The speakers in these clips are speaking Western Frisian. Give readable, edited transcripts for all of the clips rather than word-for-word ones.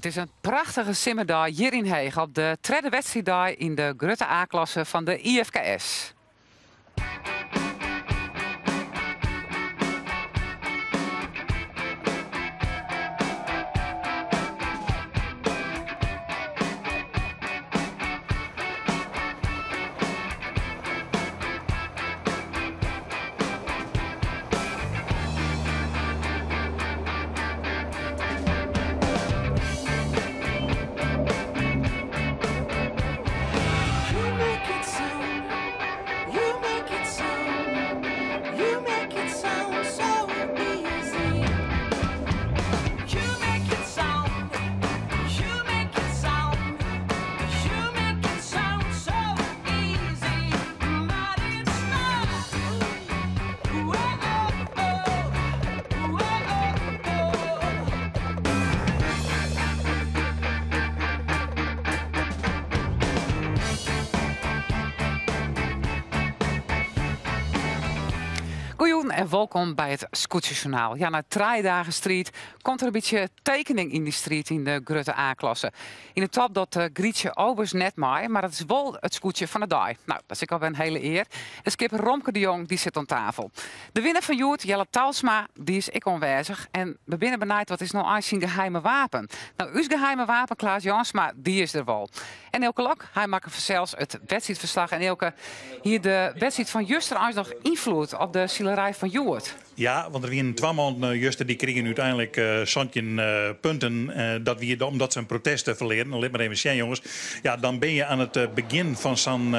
It is in prachtige simmerdei hjir yn Heech op de tredde wedstriiddei yn de grutte A-klasse fan de IFKS. Goejûn en wolkom by it Skûtsjesjoernaal. Ja, nei trije dagen striid komt der in bytsje tekening yn dy striid yn de grutte A-klasse. Yn de top docht Grietje Obers net mei, mar it is wol it skûtsje fan de dei. No, dat is ek alwer in hiele ear. De skipper Romke de Jong dy sit oan tafel. De winner fan hjoed, Jelle Talsma, dy is ek oanwêzich. En we binne benijd wat is no eins syn geheime wapen? No, ús geheime wapen, Klaas Jansma, dy is der wol. En Eelke Lok, hy makke fansels it wedstriidferslach. En Eelke, hie de wedstriid fan juster eins noch ynfloed op de silerij fan hjoed? Ja, want der wienen twa mannen juster dy krigen úteinlik 17 punten. Dat wie omdat se in protest ferlearen. Lit mar even sjen, jonges. Ja, dan bin je oan it begjin fan sa'n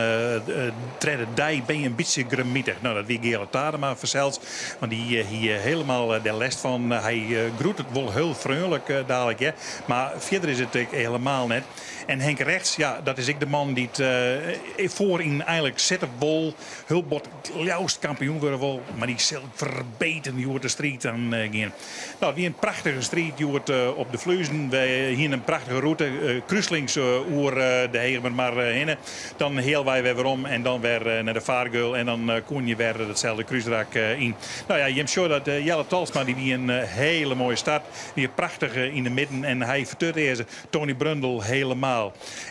tredde dei bin je in bytsje grimmitich. No, dat wie Geale Tadema fansels, want dy hie helemaal dêr lêst fan. Hy groetet wol hiel freonlik dalik, hear. Mar fierder is it ek helemaal net. En Henk Regts, ja, dat is ek de man dy't foaryn einlik sitte wol. Hiel bot leafst kampioen wurde wol, mar dy sil ferbeten hjoed de striid oan gean. No, it wie in prachtige striid hjoed op de Fluezen. Wy hiene in prachtige rûte, krúslings oer de Hegemermar hinne. Dan healwei wer werom en dan wer nei de fargeul en dan koene je wer datselde krúsrak yn. No ja, jim sjogge dat Jelle Talsma dy wie in hele moaie start. Wie prachtich yn de midden en hy fertutearze Tony Brundel helemaal.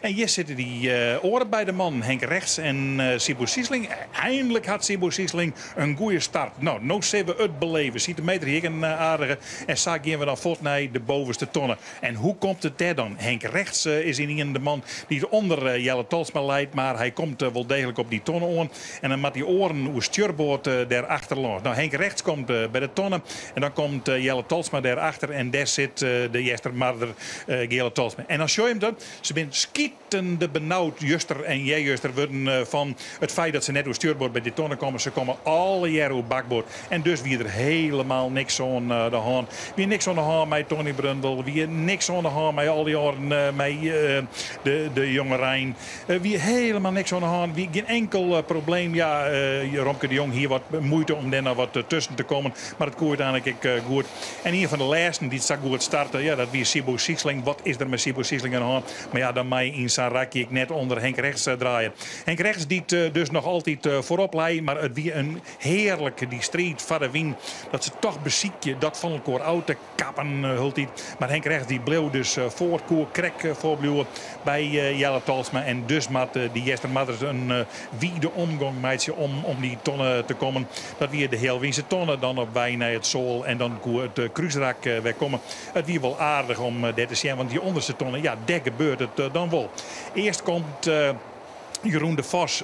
En hjir sitte dy oare beide mannen, Henk Regts en Siebo Siesling. Eindelijk hat Siebo Siesling in goede start. No, no sille we it beleve. Siete Meter hie ek in aardige. En sa gean we dan fuort nei de bovenste tonne. En hoe komt it dêr dan? Henk Regts is ynienen de man dy't ûnder Jelle Talsma leit, mar hy komt wol deeglik op dy tonne oan. En dan moat dy oaren oer stjurboard dêr achterlâns. No, Henk Regts komt by de tonne en dan komt Jelle Talsma dêr achter en dêr sit de Eastermarder Geale Talsma. En dan sjoch je him dan, se binne skitende benaud juster en earjuster wurden fan it feit dat se net oer stjurboard by dy tonne komme. Se komme allegearre oer bakboard en dus wie der helemaal niks oan de hân. Wie niks oan de hân mei Tony Brundel, wie niks oan de hân mei al dy oaren, mei de jongerein. Wie helemaal niks oan de hân, wie gjin enkel probleem. Ja, Romke de Jong hie wat muoite om dêr noch wat tusken te kommen, mar it koe úteinlik ek goed. En ien fan de lêsten dy't sa goed starte, ja, dat wie Siebo Siesling. Wat is der mei Siebo Siesling oan de hân? Mar ja, dan mei yn sa'n rakje ek net ûnder Henk Regts draaie. Henk Regts dy't dus noch altyd foarop lei, mar it wie in hearlik dy striid foar de wyn dat se toch besykje dat fan elkoar ôf te kappen hieltyd. Mar Henk Regts dy bleau dus foar, koe krekt foarbliuwe by Jelle Talsma. En dus moat dy Eastermarders in wide omgong meitsje om om dy tonne te kommen. Dat wie de healwynse tonne, dan op wei nei it soal en dan koe it krúsrak wer komme. It wie wol aardich om dêr te sjen, want dy ûnderste tonne, ja, dêr gebeurt it dan wol. Earst komt Jeroen de Vos,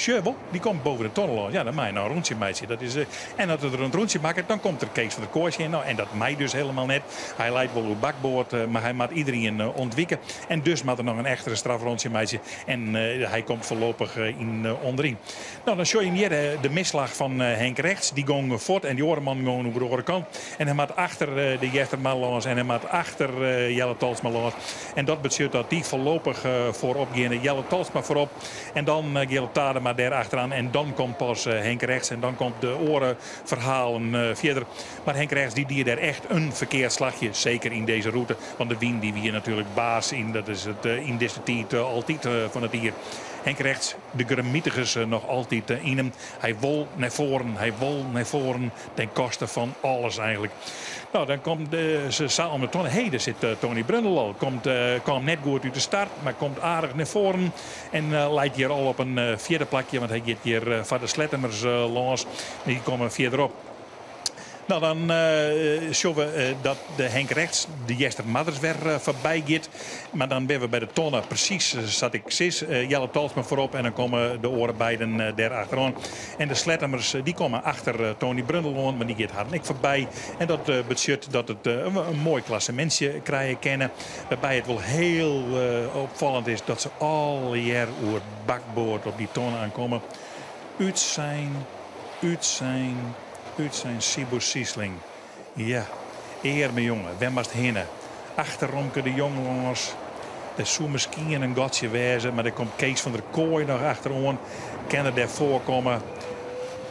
sjoch wol, dy komt boven de tonne lâns. Ja, dan mei hy noch in rûntsje meitsje. Dat is, en as er der in rûntsje makket, dan komt der Kees van der Kooi tsjin. No, en dat mei dus helemaal net. Hy leit wol oer bakboard, mar hy moat iderien ûntwike. En dus moat er noch in ekstra strafrûntsje meitsje. En hy komt foarlopich yn ûnderyn. No, dan sjoch je hjir de misslach fan Henk Regts. Dy gong fuort en dy oare man gong oer de oare kant. En hy moat achter de Eastermar lâns en hy moat achter Jelle Talsma lâns. En dat betsjut dat dy foarlopich foarop geane. Jelle Talsma foarop en dan Geale. Tadema dêr achteroan en dan komt pas Henk Regts en dan komt de oare ferhalen fierder. Mar Henk Regts dy die dêr echt in ferkeard slachje, seker yn dizze rûte, want de wyn dy wie natuerlik baas yn, dat is it yn dizze tiid altyd fan it jier. Henk Regts, de grimmitigens noch altyd yn him. Hy wol nei foaren, hy wol nei foaren, ten koste fan alles eigenlik. No, dan komt se sa om de tonne. Hé, dêr sit Tony Brundel al. Komt, kaam net goed út de start, mar komt aardich nei foaren. En leit hjir al op in fjirde plakje, want hy giet hjir foar de Slettemers lâns. Dy komme fierderop. No, dan sjogge we dat de Henk Regts de Eastermarders wer foarby giet. Mar dan binne we by de tonne, presys sa't ik sis. Jelle Talsma foarop en dan komme de oare beiden dêr achteroan. En de Slettemers dy komme achter Tony Brundel oan, want dy giet harren ek foarby. En dat betsjut dat it in moai klassemintsje krije kinne. Wêrby it wol hiel opfallend is dat se allegear oer bakboard op dy tonne aankomme. Útsein, útsein, útsein Siebo Siesling. Ja, earme jonge, wêr moatst hinne? Achter Romke de Jong lâns. Der soe miskien in gatsje wêze, mar der komt Kees van der Kooi noch achteroan. Kin er dêr foarkomme?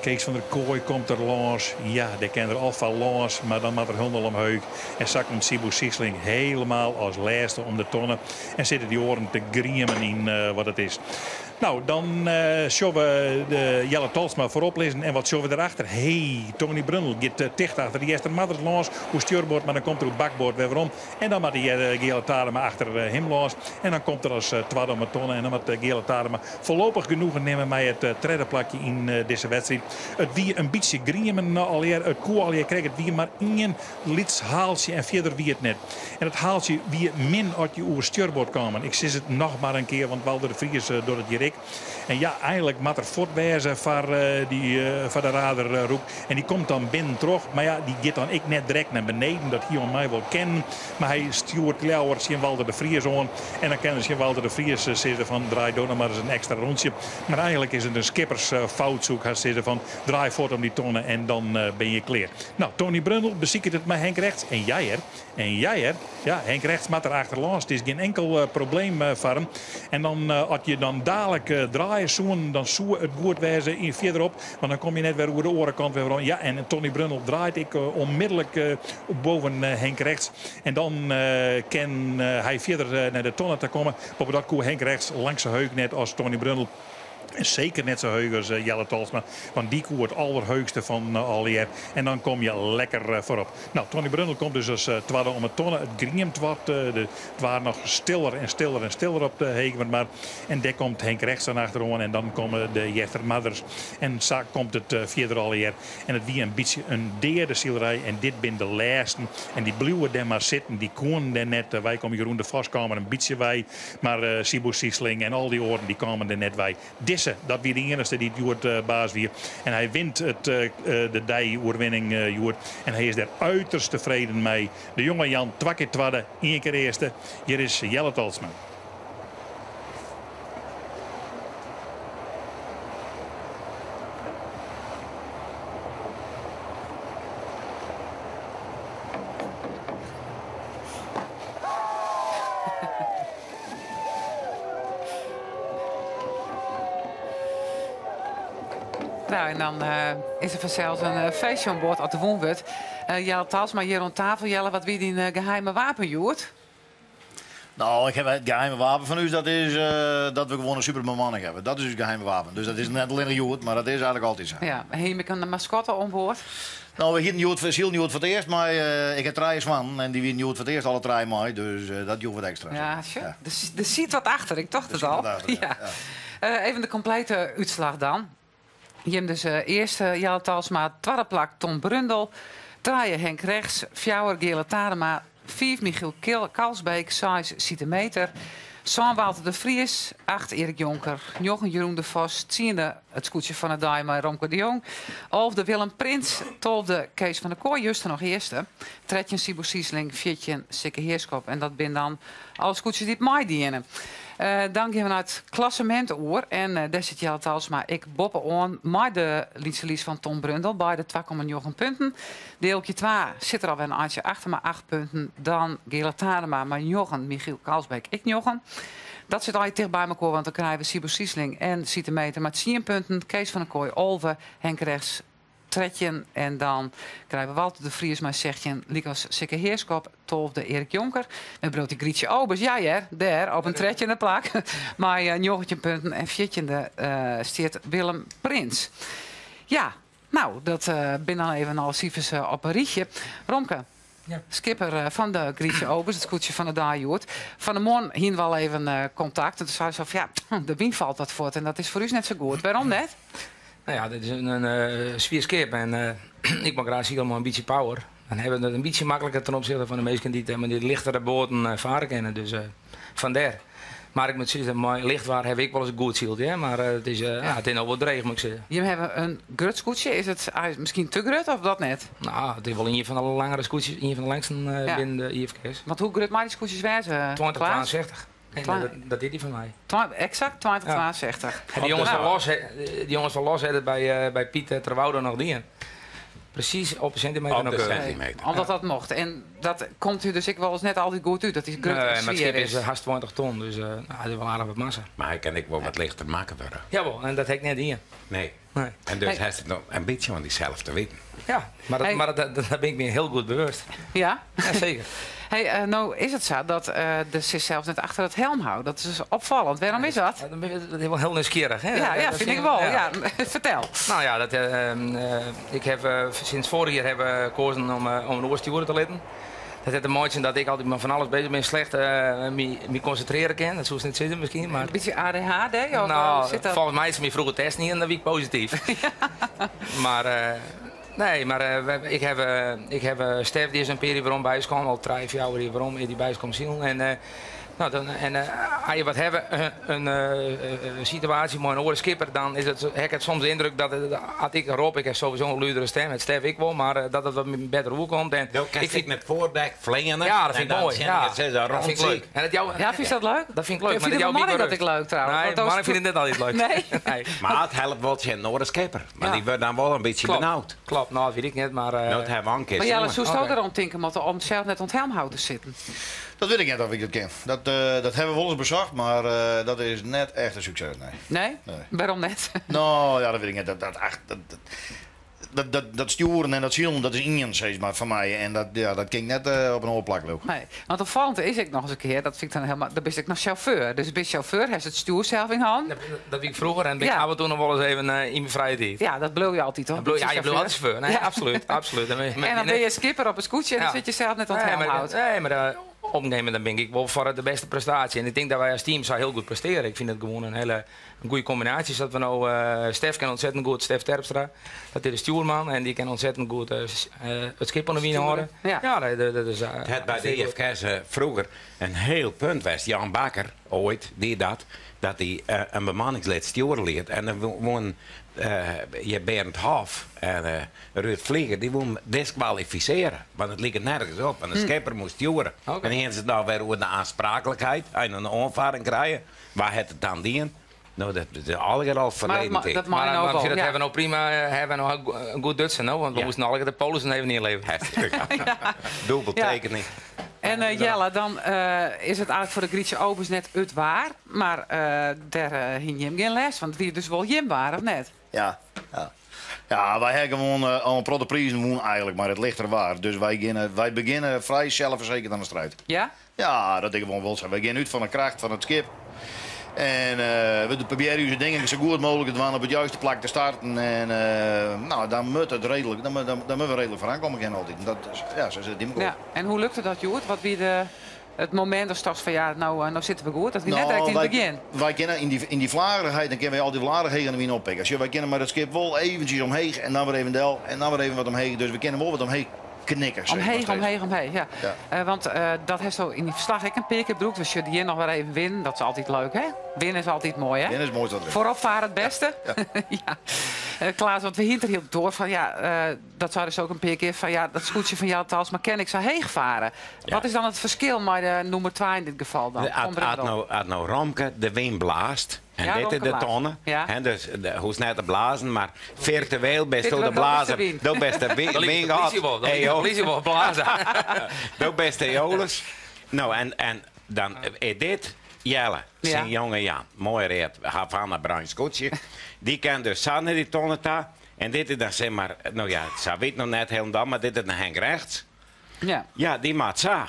Kees van der Kooi komt der lâns. Ja, dêr kin er al foar lâns, mar dan moat er hielendal omheech. En sa komt Siebo Siesling helemaal as lêste om de tonne. En sitte dy oaren te griemen yn wat it is. No, dan sjogge we de Jelle Talsma foarop lizzen. En wat sjogge we derachter? Hé, Tony Brundel giet ticht achter de Eastermarders lâns oer stjurboard, mar dan komt er oer bakboard wer werom. En dan moat de Geale Tadema achter him lâns. En dan komt er as twadde om 'e tonne. En dan moat Geale Tadema foarlopich genoegen nimme mei it tredde plakje yn dizze wedstriid. It wie in bytsje griemen allegear. It koe allegear krekt. It wie mar ien lyts haaltsje en fierder wie it net. En it haaltsje wie min as je oer stjurboard kamen. Ik sis it noch mar in kear, want Walter de Vries docht it hjir ek. En ja, eigenlik moat er fuort wêze foar dy, foar de radarroek. En dy komt dan binnen troch. Mar ja, dy giet dan ek net direkt nei beneden. Dat hie om my wol kinnen. Mar hy stjoert leaver tsjin Walter de Vries oan. En dan kin er tsjin Walter de Vries sizze fan draai do noch mar ris in ekstra rûntsje. Mar eigenlik is it in skippersfout, soe ik hast sizze, fan draai fuort om dy tonne en dan bin je klear. No, Tony Brundel besiket it mei Henk Regts. En ja hear, en ja hear, ja, Henk Regts moat der achterlâns. It is gjin inkel probleem foar him. En dan, as je dan dalik draaie soenen, dan soe it goed wêze yn fierderop. Want dan kom je net wer oer de oare kant wer werom. Ja, en Tony Brundel draait ek onmiddellik boven Henk Regts. En dan kin hy fierder nei de tonne ta komme. Boppedat koe Henk Regts lang sa heech net as Tony Brundel. En seker net sa heech as Jelle Talsma, want dy koe it allerheechste fan allegear. En dan kom je lekker foarop. No, Tony Brundel komt dus as twadde om 'e tonne. It griemt wat. It waard noch stiller en stiller en stiller op de Hegemermar. En dêr komt Henk Regts dan achteroan en dan komme de Eastermarders. En sa komt it fierder allegear. En it wie in bytsje in deade silerij en dit binne de lêsten. En dy bliuwe dêr mar sitten, dy koenen dêr net wei komme. Jeroen de Vos kaam der in bytsje wei, mar Siebo Siesling en al dy oaren dy kamen der net wei. Dizze, dat wie de iennichste dy't hjoed baas wie. En hy wint it de dei-oerwinning hjoed. En hy is dêr uiterst tefreden mei. De jonge Jan twa kear twadde, ien kear earste. Hjir is Jelle Talsma. Nou, en dan is der fansels in feestje oan board as der wûn wurdt. Jelle Talsma hjir oan tafel. Jelle, wat wie dyn geheime wapen hjoed? No, ik haw it geheime wapen fan ús, dat is dat we gewoan in super bemanning hawwe. Dat is ús geheime wapen. Dus dat is net allinnich hjoed, mar dat is eigenlik altyd sa. Ja, hiene je in maskotte oan board? No, we hienen hjoed, silen hjoed foar it earst mei, ik ha trije swannen en dy wienen hjoed foar it earst alle trije mei, dus dat joech wat ekstra. Ja, sjoch, der siet wat achter, ik tocht it al. Der siet wat achter, ja. Ja. Even de komplete útslach dan. Jim dus earste Jelle Talsma, twadde plak Tom Brundel, trije Henk Regts, fjouwer Geale Tadema, fiif Michiel Kalsbeek, seis Siete Meeter, sân Walter de Vries, acht Erik Jonker, njoggen Jeroen de Vos, tsiende it skûtsje fan 'e dei mei Romke de Jong, alfde Willem Prins, tolfde Kees van der Kooi, juster noch earste, 13 Siebo Siesling, 14 Sikke Heerschop. En dat binne dan alle skûtsjes dy't meidiene. Dan gean we nei it klassemint oer en dêr sit Jelle Talsma ek boppe-oan mei de Lytse Lys fan Tom Brundel, beide 2,9 punten. Dieltje 2 sit der alwer in eintsje achter mei 8 punten. Dan Geale Tadema mei njoggen, Michiel Kalsbeek ek njoggen. Dat sit allegear ticht by mekoar, want dan krije we Siebo Siesling en Siete Meeter mei tsien punten, Kees van der Kooi 11, Henk Regts 13 en dan krije we Walter de Vries mei 16, lykas Sikke Heerschop, tolfde Erik Jonker. En bliuwt dy Grietje Obers, ja hear, dêr op in trettjinde plak mei 19 punten en fjirtjinde stiet Willem Prins. Ja, nou, dat binne dan even alle sifers op in rychje. Romke, skipper fan de Grietje Obers, it skûtsje fan de dei hjoed. Fan 'e moarn hiene we al even kontakt en toen sei se fan ja, de wyn falt wat fuort en dat is foar ús net sa goed. Wêrom net? Nou ja, dit is in swier skip en ik mei graach sile mei in bytsje power. Dan hawwe we it in bytsje makliker ten opsichte fan de minsken dy't mei dy lichtere boaten farre kinne. Dus fandêr. Mar ik moat sizze, mei licht waar haw ik wolris goed syld, hear. Mar it is, ja, it is no wol dreech, moat ik sizze. Jim hawwe in grut skûtsje. Is it miskien te grut of dat net? No, it is wol ien fan de langere skûtsjes, ien fan de langsten binnen de IFKS. Want hoe grut mei dy skûtsjes wêze, Klaas? 2062. En dat is dy fan my. Eksakt 2062. En de jonges fan Los, de jonges fan Los hebben het by Piet Terwoude noch dien. Presys op de sintimeter Op de nauwkeurig. sintimeter. Omdat dat mocht. En dat komt u dus ek wolris net altyd goed út, dat dy grut Nee, en mar it swier skip is is. hast 20 ton, dus nou, dat is wol aardich wat massa. Mar hy kin ek wol wat lichter makke wurde. Jawol, en dat ha ik net dien. Nee. Nee. En dus Hey. hast it noch in bytsje oan dysels te witen. Ja, mar dat, Hey. mar dat, dat, daar bin ik my hiel goed bewust. Ja? Ja, seker. Hey, no is it sa dat de sichsels net achter it helm houdt. Dat is dus opfallend. Wêrom is dat? Ja, dan ben je, dat is wol hiel nijsgjirrich, hè? Ja, ja, Dat fyn ik vind wol. ja. Ja. Fertel. Nou ja, dat, ik heb, sinds foarich jier hawwe we koazen om in oar stjoere te litten. Dat hat te meitsjen dat ik altyd mei fan alles beuzich bin, slecht my konsintrearje kin. Dat soest net sizze miskien, mar In bytsje ADHD? Of Nou, hoe sit dat? folgens my is my froeger test en dan wie ik posityf. Maar nee, mar ik haw, ik haw Stef, dy is in pear jier werom by ús kommen, al trije, fjouwer jier werom is dy by ús kommen silen. En nou, dan, en as je wat hawwe, in situaasje mei in oare skipper, dan is it, ha ik it soms de yndruk dat it, as ik rop, ik ha sowieso in lúdere stim, it Stef ek wol, mar dat it wat better oerkomt. En Do kinst ik fyn ek met foardek fleane. Ja, dat fyn ik En dan moai. sjen Ja, ik it sizze, dat fyn ik rond leuk. En dat jou, Ja, fynst dat leuk? Dat fyn ik leuk. Ik Maar fyn dat de jou bemanning dat ek leuk trouwens. Nee, Want de dat bemanning fynt it net altyd leuk. Nee? Nee. Mar it helpt wol tsjin in oare skipper. Mar Ja. dy wurdt dan wol in bytsje Klopt. benaud. Klopt, nou, dat wit ik net, mar No, dat hawwe we al in kear Mar Jelle, sjoen. soest Oké. derom tinke moatte om sels net oan it helmhout te sitten? Dat wit ik net oft ik dat kin. Dat, dat hawwe we wolris besocht, mar dat is net echt in sukses, nee. Nee? Nee. Wêrom net? Nou, ja, dat wit ik net. Dat, dat, ach, dat, dat, dat, dat, dat stjoeren en dat silen, dat is ien, sis mar, foar my. En dat, ja, dat kin ik net op in oar plak leau. Nee, want opfallend is ek noch ris in kear, dat fyn ik dan hielendal, dan bist ek noch sjauffeur. Dus bist sjauffeur, hast it stjoer sels yn hannen. Dat wie ik froeger en bin ik ôf en toe noch wolris even yn myn frije tiid. Ja, dat bliuwe je altyd, toch? Dat bliuw, ja, je bliuwt altyd sjauffeur. Nee, Ja. absoluut, absoluut. Dan ben je- En dan bin je skipper op in skûtsje en dan sit je sels net oan it Nee, mar, helmhout. nee, mar opnemen, dan bin ik wol foar de bêste prestaasje. En ik tink dat wy as team sa hiel goed prestearje. Ik fyn it gewoan in hiele in goede kombinaasje. Dat we no, Stef kin ontzettend goed, Stef Terpstra, dat is de stjoerman. En dy kin ontzettend goed it skip oan de wyn hâlde. Ja. Ja, dat, dat is It hat by de IFKS froeger in hiel punt west. Jan Bakker, oait, die dat. Dat hy in bemanningslid stjoere liet. En dan woenen je Berend Hof en Ruud Vlieger, dy woenen diskwalifisearje. Want it like nergens op. Want de skipper moast stjoere. Oké. En hienen se it dan wer oer de oanspraaklikheid. En in oanfarring krije. Wa hat it dan dien? No, dat is allegear al Maar ferleden dat, tiid. dat mei Mar, no mar wol, dat ja. hawwe we no prima, hawwe we no goed dutsen, no? Want we Ja. moasten allegear de polissen even ynleverje. Heftich. Dûbel tekening. En Jelle, dan is it eigentlik foar de Grietje Obers net it waar, mar dêr hiene jim gjin lêst fan. It wie dus wol jim waar, of net? Ja, ja. Ja, wy hawwe gewoan al in protte prizen wûn eigentlik, mar it lichter waar. Dus wy, geane, wy begjinne frij selsfersekerd oan de striid. Ja? Ja, dat ik gewoan wol sa. Wy geane út fan de kracht fan it skip. En we probearje ús dingen sa goed mooglik te dwaan op it juiste plak te starten. En no, dan moat it reedlik, dan, dan, dan moatte we reedlik foaroan komme kinne altyd. Dat is, ja, sa sit it yn elkoar. Ja. En hoe lukte dat, Joerd? Wat wie de, it momint datst tochtst fan ja, no, no sitte we goed? Dat wie net direkt yn it wy, begjin. wy kinne yn dy flagerichheid, dan kinne wy al dy flagerichheden wyn oppikke. Sjoch, wy kinne mei dat skip wol eventsjes omheech en dan wer even del en dan wer even wat omheech. Dus we kinne wol wat omheech knikke. Zeg maar Omheech, steeds. omheech, omheech. Ja. Ja. Want dat hasto yn dy ferslach ek in pear kear brûkt. We sjogge hjir noch wer even winnen. Dat is altyd leuk, hè? Winnen is altyd moai, hè? Winnen is it moaiste wat der is. Foarop farre it bêste. Ja. Klaas, want we hienen it der hiel troch fan, ja, dat sei dus ek in pear kear fan, ja, dat skûtsje fan Jelle Talsma kin ek sa heech farre. Ja. Wat is dan it ferskil mei de nûmer 2 yn dit gefal dan? Kom As der no, as no Romke de wyn blaast, en Ja, dit is Romke de blaast. tonne, Ja. hè, dus hoechst net te blazen, mar firtueel bist do Firtueel de bist de blazer. wyn. Do bist de Dan liket wyn de polysje wol. Dan liket de polysje wol blaze. Do bist de Aeolus. No, en dan is dit. Jelle, syn jonge Jan, moai read Havana bruin skûtsje, dy kin dus sa nei dy tonne ta. En dit is dan sis mar, no ja, sa wit noch net hielendal, mar dit is dan Henk rechts. Ja. Ja, dy moat sa.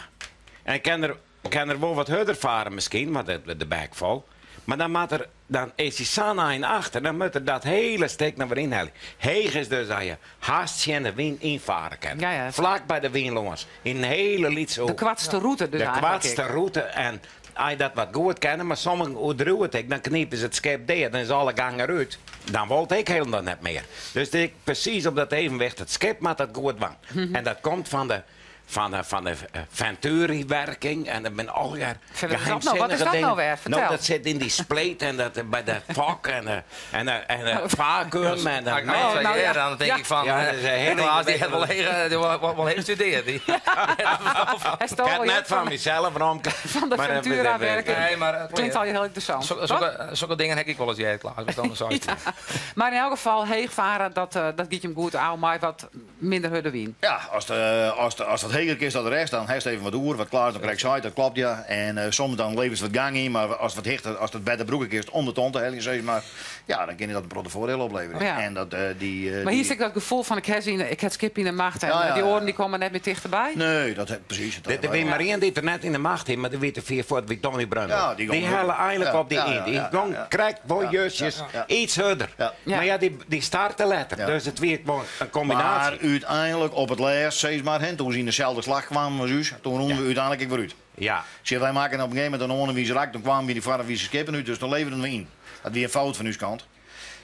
En kin er, kin er wol wat hurder faren miskien, want de bek fol. Mar dan moat er, dan is hy sa'n ein achter, dan moat er dat hiele stik noch wer ynhelje. Heech is dus dat je hast tsjin de wyn ynfare kinne. Ja, ja. Flak by de wyn lâns, yn in hiele lytse De hoek. koartste rûte dus De eigentlik koartste ek. rûte en as je dat wat goed kenne, mar sommigen oerdriuwe it ek, dan knipe se it skip dea, dan is alle gang derút. Dan wol it ek hielendal net mear. Dus it is presys op dat evenwicht, it skip moat dat goed dwaan. En dat komt fan de, fan de, fan de Venturi-werking en der binne allegear Vertel dat nou, wat is geheimsinnige dat nou dingen. wer? Vertel. Nou, dat sit yn dy spleet en dat, by de fok en de, en de, en de vacuüm en de... Als ik Oh, nou, nou ja. dan denk Ja. ik van, Ja, dat is een hele Klaas, die heeft wel ingewikkelde- heel, die wel, wel, wel heel gestudeerd. Die. Hij is toch Ik al heb net van mezelf, Romke. Van de Maar, Ventura-werking. Nee, maar het Klinkt al heel interessant. Toch? Zulke dingen heb ik wel eens jij, Klaas. Wat anders zou je het doen. Maar in elk geval, heeg varen, dat giet je hem goed aan, maar wat minder hurde wyn. Ja, als, de, als, de, als dat heger is dan de rest, dan heeft even wat oer, wat klaar dan krijg ik dat klopt ja. En soms dan levert het wat gang in, maar als het wat hechter, als het bij de broek is om de ton te hellen, zeg maar, ja, dan kan je dat een grote voordeel opleveren. Ja. En dat, die, Maar hier die- zit dat gevoel van, ik heb ik heb skip in de macht en Ja, ja, die ja. oren die komen net meer dichterbij. Nee, dat, precies. Dat Dit hebben wie wij maar één die er net in de macht heeft, maar die weet de vier voor wie Tony Brundle. Ja, die die gong hellen eigenlijk ja, op die ja, in. ja, Die ja, gong ja. krijgt wel Ja, justjes ja, ja. iets harder. Ja. Ja. Maar ja, die starten letter. Ja. Dus het werd gewoon een combinatie. Maar uiteindelijk op het laatst, steeds maar hen, toen ze in dezelfde slag kwamen als u, toen roemden we uiteindelijk ik weer uit. Ja. Zie, wij maken op een gegeven moment een onderwijs raak, toen kwamen we die vader wie ze skippen uit, dus dan leverden we in. Dat was een fout van uw kant.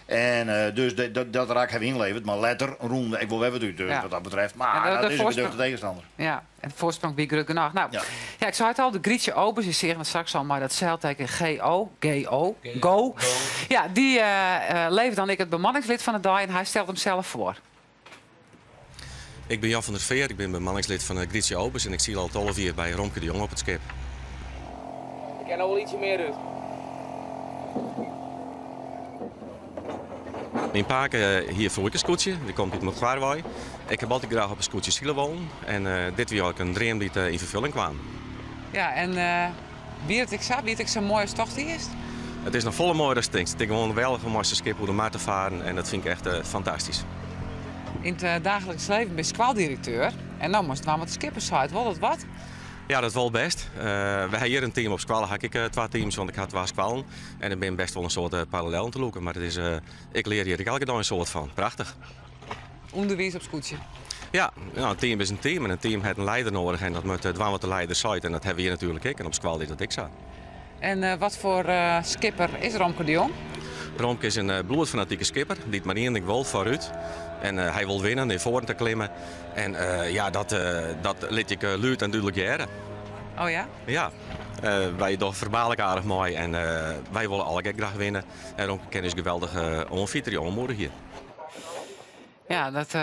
En dus dat raak hebben we ingeleverd, maar letter roemde ik wel weer wat uit, dus Ja. wat dat betreft. Maar En dat de is een voorsprong- geduchte tegenstander. Ja, en de voorsprong wie grut genoeg. Nou, ja. Ja. ik zei het al, de Grietje Obers is zeggen straks al, maar dat zeilteken G-O, G-O, Go. Ja, die levert dan ik het bemanningslid van de dag en hij stelt hem zelf voor. Ik ben Jan van der Veer, ik ben bemanningslid van de Grietje Obers en ik zie al 12 hier bij Romke de Jong op het schip. Ik ken nog wel ietsje meer uit. Mijn paak hier voer ik een scootje, die komt uit Mogwaarwaai. Ik heb altijd graag op een scootje zielen wonen en dit was ook een droom die in vervulling kwam. Ja, en wie het ik zo, wie het ik zo mooi als tocht die is? Het is nog volle mooie dan stinkt. Het is gewoon wel een mooiste schip hoe de maar te varen en dat vind ik echt fantastisch. In het dagelijks leven ben je squaldirecteur en dan moest het wel met de skippers uit. Wel dat wat? Ja, dat wel best. Wij hebben hier een team op squallen, had ik twee teams, want ik had twee squallen. En ik ben best wel een soort parallel te lopen. Maar ik leer hier elke dag een soort van. Prachtig. Onderwijs op scootje. Ja, nou, een team is een team en een team heeft een leider nodig. En dat moet dwaan wat de leider zei. En dat hebben we hier natuurlijk ik. En op squal deed dat ik zo. En wat voor skipper is Romke de Jong? Romke is een bloedfanatieke skipper. Die het maar één ding wil vooruit. En hij wil winnen, in voren te klimmen. En ja, dat liet ik luid en duidelijk jaren. Oh ja? Ja, wij doen verbaal aardig mooi en wij willen alle graag winnen. En Romke Ken is geweldige onfietser, die onmoedig hier. Ja, dat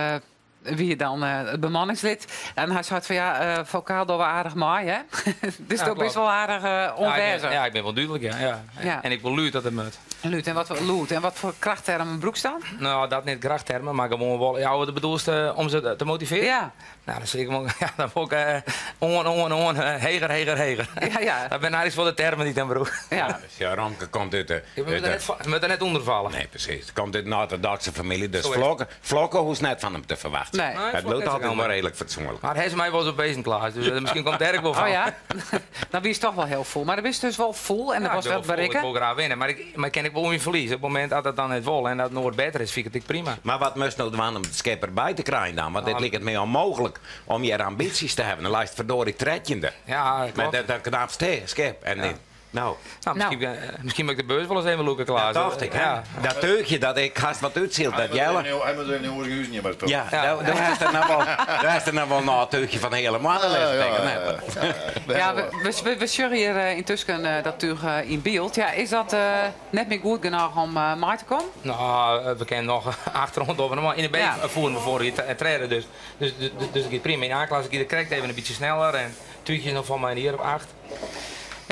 wie dan het bemanningslid. En hij zei van ja, vocaal door wel aardig mooi, hè? Dus Ja, dat is klopt. wel aardig Ja, onwijzer. ik ben wel duidelijk, ja. Ja. Ja. En ik wil luid dat het moet. Luut, en wat voor loot. En wat voor krachttermen broek staan? Nou, dat niet krachttermen, maar gewoon wel. Ja, wat bedoel je om ze te motiveren? Ja. Nou, dan zeg ik wel, ja, dan wil ik on, on, on, heger, heger, heger. Ja, ja. Dat ben eigenlijk voor de termen die ik dan broek. Ja. Dus ja, Romke komt uit de... Je moet uit er de- net, moet er net onder vallen. Nee, precies. Het komt uit een orthodoxe familie, dus Zo is het. Vlokken hoeft net van hem te verwachten. Nee. Nee, Het Vlokken loopt is altijd ook maar redelijk fatsoenlijk. Maar hij is mij wel eens op bezig klaar, dus misschien komt Dirk wel van. Oh ja? Dan wie is toch wel heel vol. Maar dat is dus wel vol en Ja, dat was ik wel wil vol, Ik bereiken. wil graag winnen, maar ken ik wel mijn verlies. Op het moment dat het dan het wol en dat Noord beter is, vind ik het prima. Maar wat moest nou doen om het schip erbij te krijgen dan? Want dit Nou, lijkt het mij onmogelijk om je ambities te hebben. Dan lijst verdorie tretjende. Ja, Met klopt. dat knapste schip. En dit. Nou, Nou, misschien moet ik de beurs wel eens even loeken, Klaas. dat dacht ik, hè? Ja. Dat teugje dat ik haast wat uitziel, dat Jelle... Hij moet even in huis niet bij het spul. Ja, Ja. daar is er nou wel, daar is er nou wel een teugje van hele mannen Ja, ja, tegen. ja, Nee, ja. Ja, we zullen hier intussen dat tuig in beeld. Ja, is dat net meer goed genoeg om mee te komen? Nou, we kennen nog achtergrond over. Maar in de B Ja. voeren we voor je treden. Dus het gaat prima. In A-klasse ik krijgt even een beetje sneller. En tuutjes nog van mij hier op 8.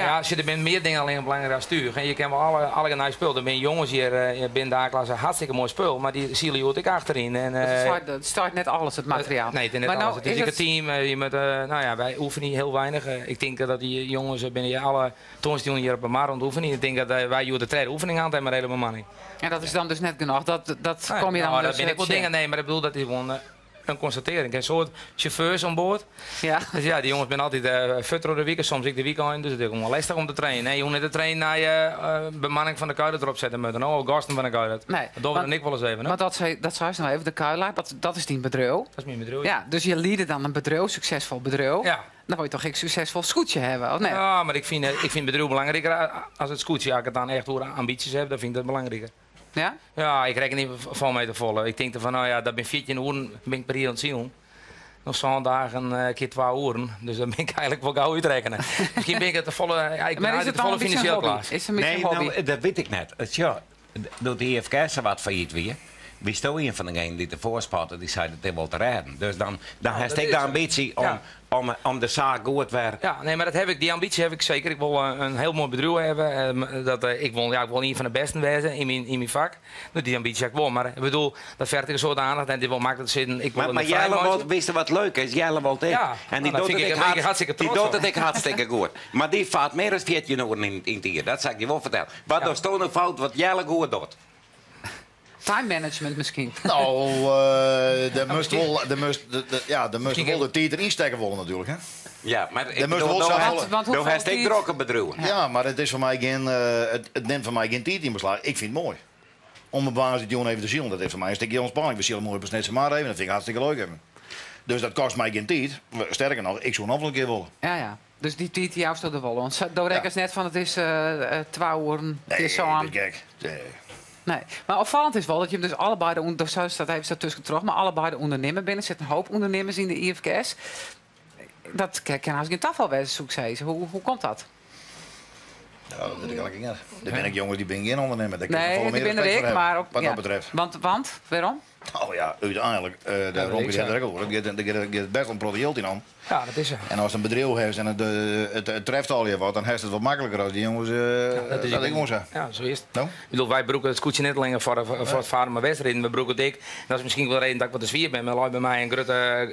Ja, sjoch, der binne mear dingen allinnich belangryk as túch. En je kinne wol alle, allegear nij spul. Der binne jonges hjir binnen de A-klasse hartstikke moai spul, mar dy sile hjoed ek achteryn. En, Het staat net alles, it materiaal. Nee, it is net Maar alles. nou It is is ek it- in team. Je moatte, no ja, wy oefenje hiel weinich. Ik tink dat dy jonges binne hjir alle tongersdeitejûn hjir op de mar oan it oefenjen. Ik tink dat wy hjoed de tredde oefening oan het mei de hiele bemanning. En dat is dan dus net genôch. Dat Nee, kom je dan nou, dus dat binne ek wol tsjin. dingen. Nee, mar ik bedoel, dat is gewoan in konstatearring. Ik ha in soad sjauffeurs oan board. Ja. Dus ja, dy jonges binne altyd fuort troch de wike, soms ek de wykein. Dus it is gewoan lestich om te trainen. Nee, je hoege net te trainen nei je bemanning fan de Kuilert derop sette moatte. No, of gasten fan de Kuilert. Nee, Dat dogge we dan ek wolris even. Want dat sei se no even, de Kuilart, dat is dyn bedriuw. Dat is myn bedriuw. Ja, dus je liede dan in bedriuw, suksesfol bedriuw. Ja. Dan wol je toch ek suksesfol skûtsje hawwe, of net? Ja, mar ik fyn it bedriuw belangriker as it skûtsje. As ik it dan echt oer ambysjes ha, dan fyn ik dat belangriker. Ja? Ja, ik rekkenje net fan my te folle. Ik tink derfan, no ja, dat bin 14 oeren bin ik per jier oan it silen. Noch 7 dagen kear 2 oeren. Dus dan bin ik eigentlik wol gau útrekkene. Miskien bin ik te folle, ja, ik bin Maar is eigentlik it te dan folle in bytsje in finansjeel hobby? klaar. Is it in bytsje Nee, in hobby? no, dat wit ik net. Sjoch, doe't de IFKS wat fallyt wie, wiesto ien fan degenen dy't derfoar spatte, dy sei dat dit wol te rêden. Dus dan hast dat ek is de sa. ambitie om de saak goed wer. Ja, nee, mar dat ha ik, dy ambysje ha ik seker. Ik wol in hiel moai bedriuw hawwe. Dat, ik wol, ja, ik wol ien fan de bêsten wêze yn myn fak. No, dy ambysje ha ik wol, mar ik bedoel, dat ferget ek in soad oandacht en it is wol maklik te sizzen, ik wol Mar in mar frij Jelle meitsje. wol, witst wat leuk is? Jelle wol ek. Ja, En dy nou, dat docht fyn it ik ek ben ik hartstikke dy trots docht op. it ek hartstikke goed. Mar dy fart mear as 14 oeren yn it jier. Dat sil ik dy wol fertelle. Wat dochsto no fout wat Jelle goed docht? Time management miskien. No, der moast wol, der moast, ja, der moast wol de tiid deryn stekke wolle natuerlik, hè? Ja, mar ik Der moast bedoel, wol do sa hast, folle- Want do hoefolle hast ek tiid- drokke bedriuwen. Ja, mar it is foar my gjin, it nimt foar my gjin tiid yn beslach. Ik fyn it moai. Om op woansdeitejûn even te silen, dat is foar my in stikje ûntspanning. We sile moai op 'e Snitsermar even, dat fyn ik hartstikke leuk even. Dus dat kostet my gjin tiid. Sterker noch, ik soe noch wol in kear wolle. Ja, ja. Dus dy tiid jousto der wol oan. Do rekkenst net fan it is 2 oeren, it Nee, is sân. dat is gek. Nee. Nee. Mar opfallend is wol dat jim dus allebeide de ûnder-, dat even sa tuskentroch, mar allebeide ûndernimmer binne. Der sitte in hoop ûndernimmers yn de IFKS. Dat kin hast gjin tafal wêze, soe ik sizze. Hoe komt dat? Ja, dat wit ik eigentlik net. Der binne ek jonges dy binne gjin ûndernimmer. Dêr kin ik Nee, folle dy mear binne der respekt ek, foar mar hawwe, ook, wat ja. dat betreft. Want, wêrom? No ja, úteinlik, de dat Romke is hat sa. der ek al oer. Der giet bêst wol in protte jild yn om. Ja, dat is sa. En ast in bedriuw hast en it treft allegear wat, dan hast it wat makliker as dy jonges. Dat is dat is gewoan sa. Ja, sa is it. No? Ik bedoel, wy brûke it skûtsje net allinnich foar it farren mei wedstriden, we brûke it ek. Dat is miskien wol de reden dat ik wat te swier bin, mar der leit by my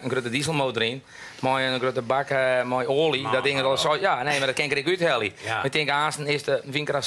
in grutte dieselmotor yn, mei in grutte bak mei oalje. No, Dat ding no, al no. ja, nee, mar dat kin ik der ek úthelje. Ja. Ik tink aansten is de wynkrêft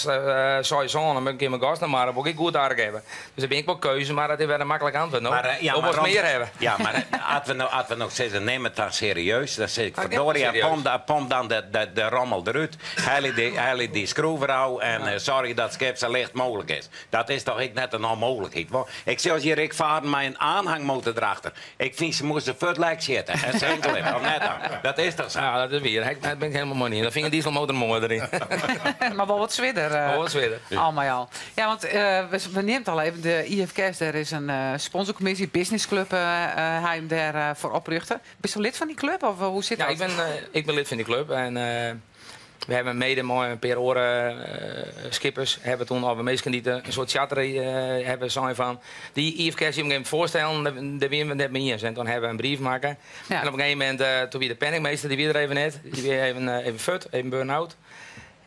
6 sân, dan kin myn gas noch mar, dan wol ik goed ark hawwe. Dus dêr bin ik wol keuze, mar dat is wer in maklik antwurd, no. Mar, ja, Of mar wolst Rom- mear hawwe? Ja, mar as we no sizze, nim it dan serieus. Dan sis ik, Ah, ik verdorie, nim it serieus. pomp dan de rommel derút. Helje dy skroeven ôf en soargje dat it skip sa licht mooglik is. Dat is toch ek net in ûnmooglikheid. Want ik sil hjir ek farren mei in oanhangmotor derachter. Ik fyn se moasten fuortlek sitte en sinkelje, of net dan? Dat is toch sa? Ja, dat is wier. Dêr bin ik hielendal mei iens. Dan fyn ik in dieselmotor moaier deryn. Mar wol wat swierder. Wol wat swierder. Al mei al. Ja, want we neamt al even de IFKS. Dêr is in sponsorkommisje, businessclub, ha him dêr foar oprjochte. Bisto lid fan dy klup of hoe sit Ja, dat? ik bin lid fan dy klup. En we hawwe mei mei in pear oare skippers hawwe doe al minsken dy't in soart charter hawwe sein fan dy IFKS op in gegeven momint foarstellen, dêr wiene we net mei iens. En doe hawwe we in brief makke. En op in gegeven momint, doe wie de penningmeester, dy wie der even net. Dy wie even fuort, even burn-out.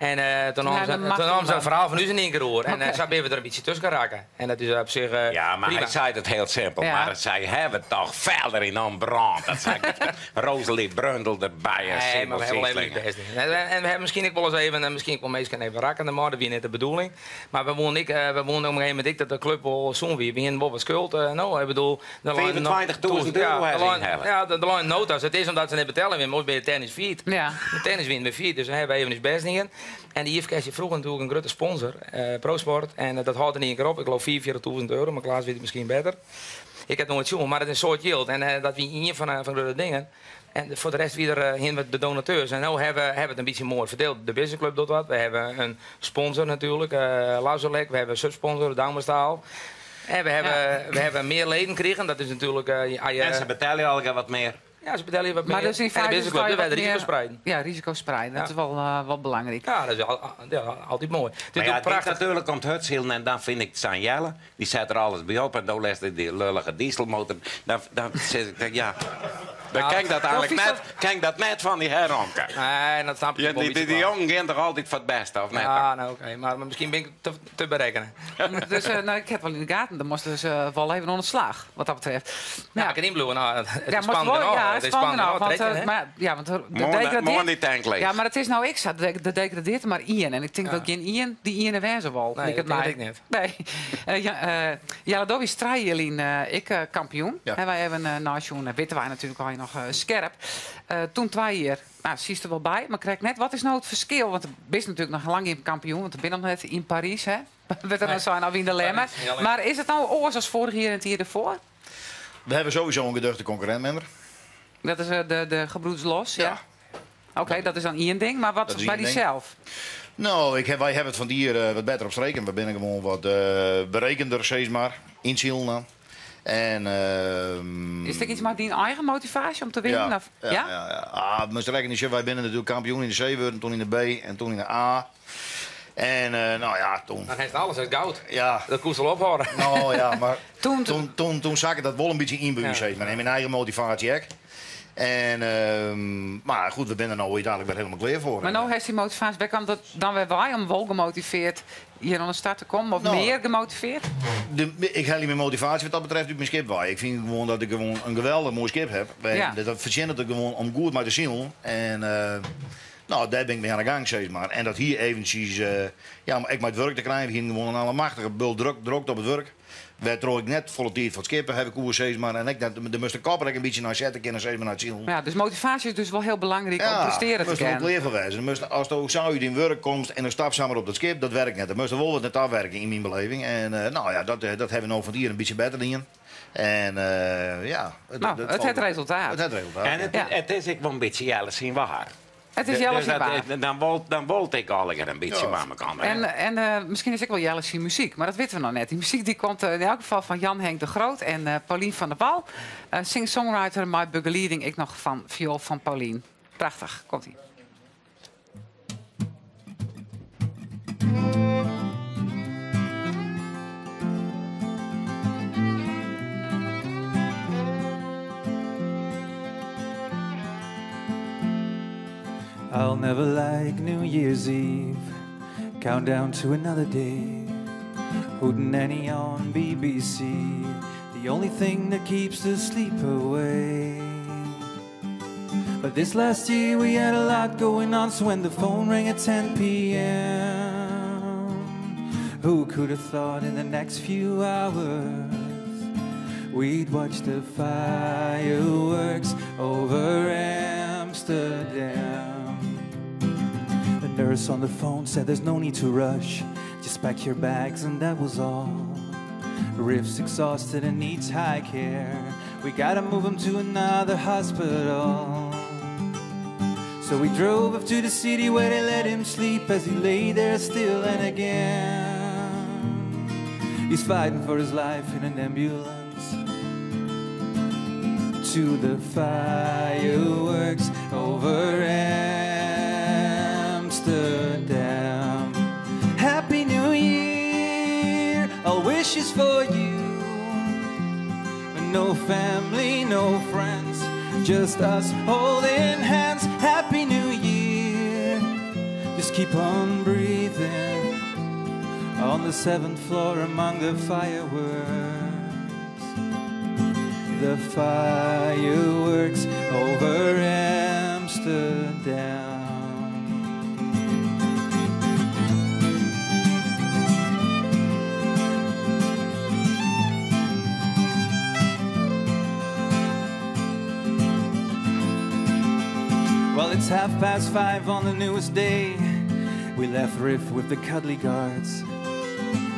En doe Toen naam ze, ha we doe naam ze macht it ferhaal fan ús yn ien kear oer. En Oké. sa binne we der in bytsje tusken rekke. En dat is op sich Ja, mar hy prima. sei it hiel simpel. Ja. Mar sy hawwe toch verder yn brân. Dat sei ik. Rosalie Brundel derby en Nee, Simon mar we hawwe wol even Siesling. bêst. En we hawwe miskien ek wolris even, en miskien wol minsken even rakken mar dat wie net de bedoeling. Mar we woene ek, we woene op in gegeven momint ek dat de klup wol sûn wie. We hiene wol wat skuld. No, ik bedoel, de lijn no- 25.000 euro ja, de ha se lijn- ynhelle. Ja, de lijn nota's. It is omdat se net betelle wiene, moast by de tennis faillyt. Ja. De tennis wiene we faillyt, dus dan hawwe we even ús bêst dien. En de IFKS is froeger natuerlik in grutte sponsor, ProSport. En dat hâldt yn ien kear op. Ik leau 44.000 euro, mar Klaas wit it miskien better. Ik ha it noait sjoen, mar it is in soad jild. En dat wie ien fan de grutte dingen. En foar de rest wie der hiene we de donateurs. En no hawwe we it in bytsje moai ferdield. De businessclub docht wat. We hawwe in sponsor natuerlik, Lazolek. We hawwe in subsponsor, Douwmestaal. En we hawwe mear leden krigen. Dat is natuerlik, ja, je En se betelje allegear wat mear. Ja, se betelje wat Mar mear. dus yn En de feite businessclub, sta je dêr wat wy de risiko mear spreiden. Ja, risiko spreiden. Dat Ja. is wol belangryk. Ja, dat is ja, altyd moai. It is Mar ja, natuerlik dit prachtich. natuerlik komt hurdsilen en dan fyn ik San Jelle. Dy set der alles by op en dan lêst dy lullige dieselmotor. Dan sis ik, ja. Dan kin ik dat eigenlik net, kin ik dat net fan dy heromke. Nee, dat snap ik Ja, wol die, een die, die jongen gaan toch altijd voor het beste, of net? Ja, nou oké, maar misschien ben ik te berekenen. Dus nou, ik heb wel in de gaten, dan moest dus wel even onder slag, wat dat betreft. Ja, ik kan inbloeien. Nou, het Ja, is maar spannend wel, genoeg. ja, Het is spannend spannend genoeg, genoeg. want, Trekken, hè? maar, ja, want de Mooi degradeert- mooi die tank leeg. Ja, maar het is nou ik zat, de degradeert maar Ian. En ik denk dat geen Ian die Ian er wezen wil. Nee, Lijkt het dat mij. denk ik niet. Nee. Ja, Jelle Dobie strijd jullie ik kampioen. Ja. En wij hebben uh, nou, Sjoen, weten wij natuurlijk al nog scherp. Toen twee hier, nou, zie je er wel bij, maar krijg net, wat is nou het verschil? Want er is natuurlijk nog lang in kampioen, want er ben nog net in Parijs, hè? We er dan zijn al in de lemmer. Parijs, ja, Maar is het nou oors als vorig jaar en het jaar ervoor? We hebben sowieso een geduchte concurrent minder. Dat is de gebroeders Los, ja. Oké, dat is dan één ding, maar wat Dat is bij één die ding. zelf? Nou, wij hebben het van die hier wat beter op streken. We zijn gewoon wat berekender, zeg maar. Inzielen dan. En, Is het iets maar die eigen motivatie om te winnen? Ja, of? ja, ja? ja, Ah, maar ze rekenen niet, wij zijn natuurlijk kampioen in de C geworden, toen in de B en toen in de A. En nou ja, toen. Dan heeft alles uit goud. Ja, Dat koest al ophouden. nou ja, maar Toen- toen zag ik dat wel een beetje in bij u, Ja. zeg maar. En mijn eigen motivatie ook. En, maar goed, we zijn er nou uiteindelijk weer helemaal klaar voor. Maar nou heeft die motivatie, waar kwam dat dan weer bij om wel gemotiveerd hier aan de start te komen? Of Nou, meer gemotiveerd? Ik haal mijn motivatie wat dat betreft uit mijn schip bij. Ik vind gewoon dat ik gewoon een geweldig mooi schip heb. En Ja. dat verzin ik gewoon om goed maar te zien. En nou, daar ben ik mee aan de gang, zeg maar. En dat hier eventjes, ja, maar ik met het werk te krijgen, hier gewoon een allemachtige bul druk op het werk. Waardoor ik net volle tijd van het skippen heb ik oer, zeg maar. En ik net, de moest de kopper ik een beetje naar zetten kunnen, zeg maar, naar het zien. Ja, dus motivatie is dus wel heel belangrijk om presteren te moest er ook kunnen. leer van wijzen. Moest, als je zo uit in werk komt en een stap samen op dat schip, dat werkt net. Dan moest er wel wat net afwerken in mijn beleving. En nou ja, dat hebben we nou van hier een beetje beter in. En ja, Nou, het valt- het resultaat. Het het resultaat. En het, Ja. het is ik wel een beetje Jelle zien waar. Het is Jelle Dus zien dat- waar. Dan wolt ik al een beetje Ja. maar elkaar. En misschien is ik wel Jelle zien muziek, maar dat weten we nog net. Die muziek die komt in elk geval van Jan Henk de Groot en Paulien van der Wal. Singer-songwriter, My Begeleiding, ik nog van viool van Paulien. Prachtig, komt-ie. I'll never like New Year's Eve. Countdown to another day. Hootenanny on BBC. The only thing that keeps the sleep away. But this last year we had a lot going on, so when the phone rang at 10 p.m., who could have thought in the next few hours we'd watch the fireworks over Amsterdam? The nurse on the phone said there's no need to rush, just pack your bags and that was all. Riff's exhausted and needs high care. We got to move him to another hospital. So we drove up to the city where they let him sleep as he lay there still and again. He's fighting for his life in an ambulance. To the fireworks over Amsterdam. Happy New Year, all wishes for you. No family, no friends, just us holding hands. Happy New Year, just keep on breathing. On the 7th floor among the fireworks. The fireworks over Amsterdam. Well, it's 5:30 on the newest day. We left Riff with the cuddly guards,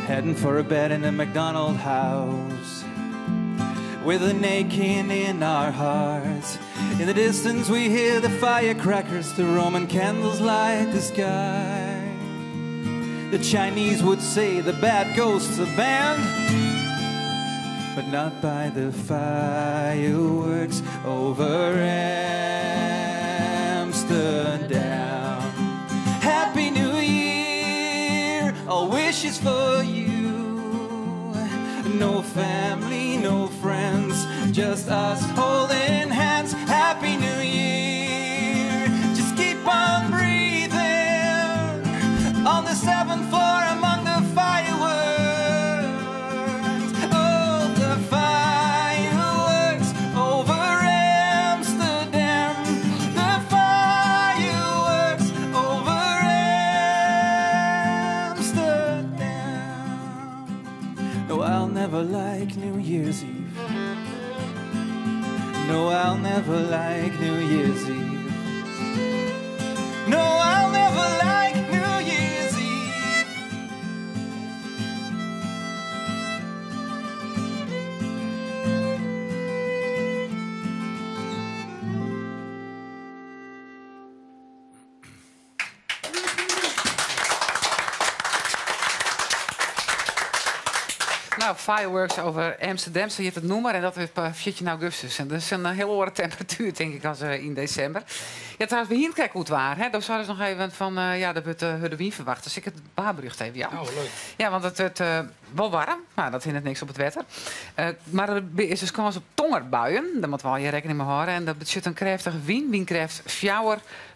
heading for a bed in a McDonald house, with an aching in our hearts. In the distance we hear the firecrackers, the Roman candles light the sky. The Chinese would say the bad ghosts are banned, but not by the fireworks over Amsterdam. Happy New Year, all wishes for you. No family, no friends, just us holding hands. Happy never like New Year's Eve. No, I'll never like New Year's Eve. No, I'll never like New Year's Eve. Nou, fireworks over Amsterdam, zo je het noemen. En dat is op 14 augustus. En dat is een heel andere temperatuur, denk ik, als in december. Ja, trouwens, we hier kijk hoe het waar. Hè? Daar zouden ze nog even van, ja, dat wordt de wien verwachten. Dus ik het baarbrug even, ja. Oh, leuk. Ja, want het werd wel warm. Maar dat hindert niks op het wetter. Maar er is dus kans op tongerbuien. Daar moeten we al je rekening mee houden. En dat betekent een krachtige wind. Windkracht 4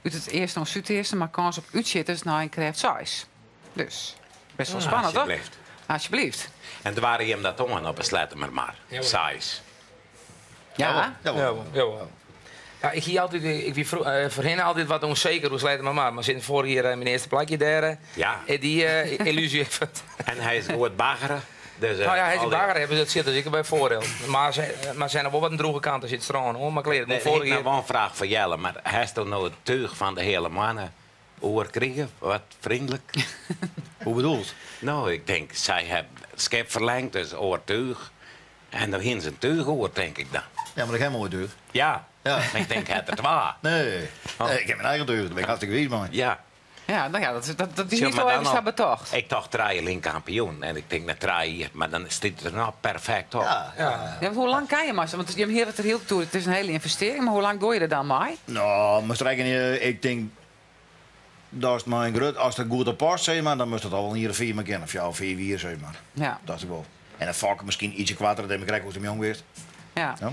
uit het eerste of zuidoosten. Maar kans op uitzitters naar een kracht 6. Dus best wel Ah, spannend, toch? alsjeblieft. Alsjeblieft. En toen waren je hem dat tongen op een sletter maar maar. Jawel. Size. Ja. Jawel. Jawel. Ja, ik hier altijd, ik wie voorheen altijd wat onzeker, hoe sleet het maar maar. Maar sinds vorig jaar mijn eerste plakje daar. Ja. Die illusie heeft. En hij is goed baggeren. Dus, Nou ja, hij is al die- bagger hebben, dat zit dus ik bij voordeel. Maar maar zijn er wel wat een droge kant, er zit strand hoor. Maar kleer, Nee, ik vorig heb jaar. wel een vraag voor Jelle, maar hij is toch nou het tuig van de hele mannen oor krijgen? Wat vriendelijk. Hoe bedoelt? Nou, ik denk, zij hebben schep verlengd, dus oortuig. En dan hing ze een tuig oor, denk ik dan. Ja, maar dat heb mooi deur. Ja. Ja. Maar ik denk, het het waar. Nee. Nee, ik heb mijn eigen deur. Daar ben ik hartstikke wies mee. Ja. Ja, nou ja, dat is Zeg niet maar wel dan even al- betocht. Ik dacht Traaieling kampioen. En ik denk, naar Traaien, maar dan zit het er nou perfect op. Ja. Ja. Ja, want hoe lang kan je maar? Want je hebt hier het er heel toe. Het is een hele investering, maar hoe lang doe je er dan mee? Nou, maar strijken, ik denk dat is mijn grut. Als het goed op past, zeg maar, dan moest het al wel hier 4 maar kennen. Of ja, 4 vier, zeg maar. Ja. Dat is wel. En dan vak misschien ietsje kwater dan ik krijg hoe het jong werd. Ja. Ja.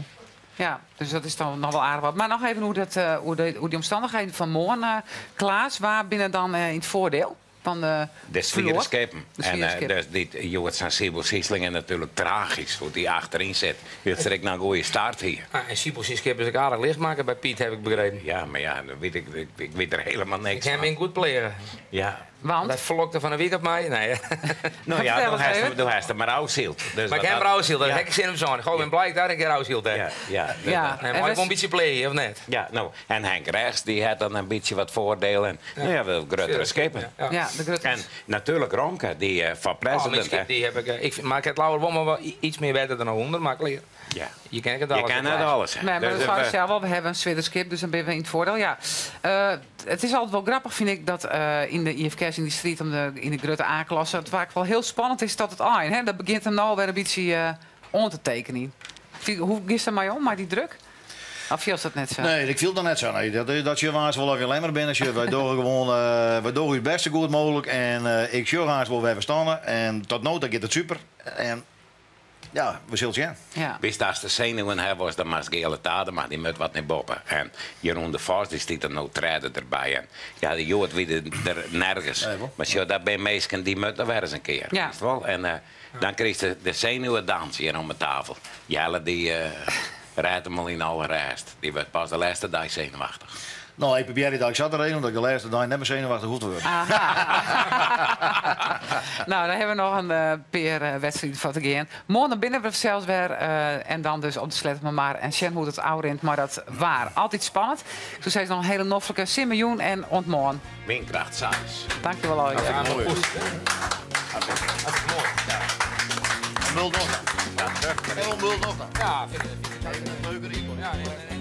Ja, dus dat is dan nog wel aardig wat. Maar nog even hoe die omstandigheden van morgen, Klaas, waar binnen dan in het voordeel van de De verloor? sfeer schepen. De En sfeer dus die Joert zijn Sibyl Sieslingen natuurlijk tragisch hoe die achterin zit. Je trekt nou een goede start hier. Ah, en Sibyl Sieslingen hebben ze aardig licht maken bij Piet, heb ik begrepen. Ja, maar ja, dan weet ik, ik, ik weet er helemaal niks Ik heb van. hem in goed plegen. Ja. Want? Dat vlokte van een week op mij. Nee. Nou ja, Vertel eens even. dan heeft hij maar oud-zield. Dus Maar ik wat heb dat- hem oud-zield, dat Ja. heb ik zin om zo'n. Gewoon ben blij dat ik een keer oud-zield heb. Ja, ja. Ja. Nee, En maar ik we- wil een beetje plegen, of net? Ja, nou, en Henk Rechts, die had dan een beetje wat voordelen. En, nou ja, wel grotere schepen. Ja. Ja, de grotere. En natuurlijk Romke, die van Oh, mijn president. schip, hè. die heb ik, ik vind, maar ik heb Lauwer Bommen wel iets meer beter dan een 100, maar ik leer. Ja. Je kent het Je alles. kent het alles. hè. Nee, maar Dus, dat zou ik zelf wel. We hebben een Zwitser schip, dus dan ben je in het voordeel. Ja. Het is altijd wel grappig, vind ik, dat in de IFK's in die street om de, in de grote A-klasse het vaak wel heel spannend is dat het eind. Hè? Dat begint hem nou weer een beetje om te tekenen. Hoe is dat maar om, maar die druk? Of viel dat net zo? Nee, ik viel dat net zo. Nee, dat je waas wel of je alleen maar binnen zit. Wij doen gewoon wij doen het beste goed mogelijk. En ik zie haast wel wij verstaan. En tot nood, dan gaat het super. En ja, we zullen zien. Ja. Wist als de zenuwen hebben, was dat maar gele taden, maar die moet wat niet boppen. En Jeroen de Vos, die stiet er nou treden erbij. En ja, de Jood weet er nergens. Nee, wel. Maar zo, dat ben mensen die moeten weer eens een keer. Ja. Wist wel? En dan kreeg de zenuwendans hier om de tafel. Jelle die rijdt hem al in alle rest. Die werd pas de laatste dag zenuwachtig. Nou, ik probeer die dag zat er een, omdat ik de laatste dag net meer zenuwachtig hoef te worden. Aha. Nou, dan hebben we nog een peer wedstrijd van te gaan. Morgen binnen we zelfs weer en dan dus op de slet maar maar. En Sjen hoe het oude rint, maar dat waar. Altijd spannend. Toen zei ze nog een hele noffelijke Simmerjoen en ontmoen. Windkracht 6. Dankjewel al. Ja, maar mooi. goed. Dat is mooi. Mul nog dan. Ja, mul nog dan. Ja, vind ik. Leuker iemand. Ja, nee, nee, nee.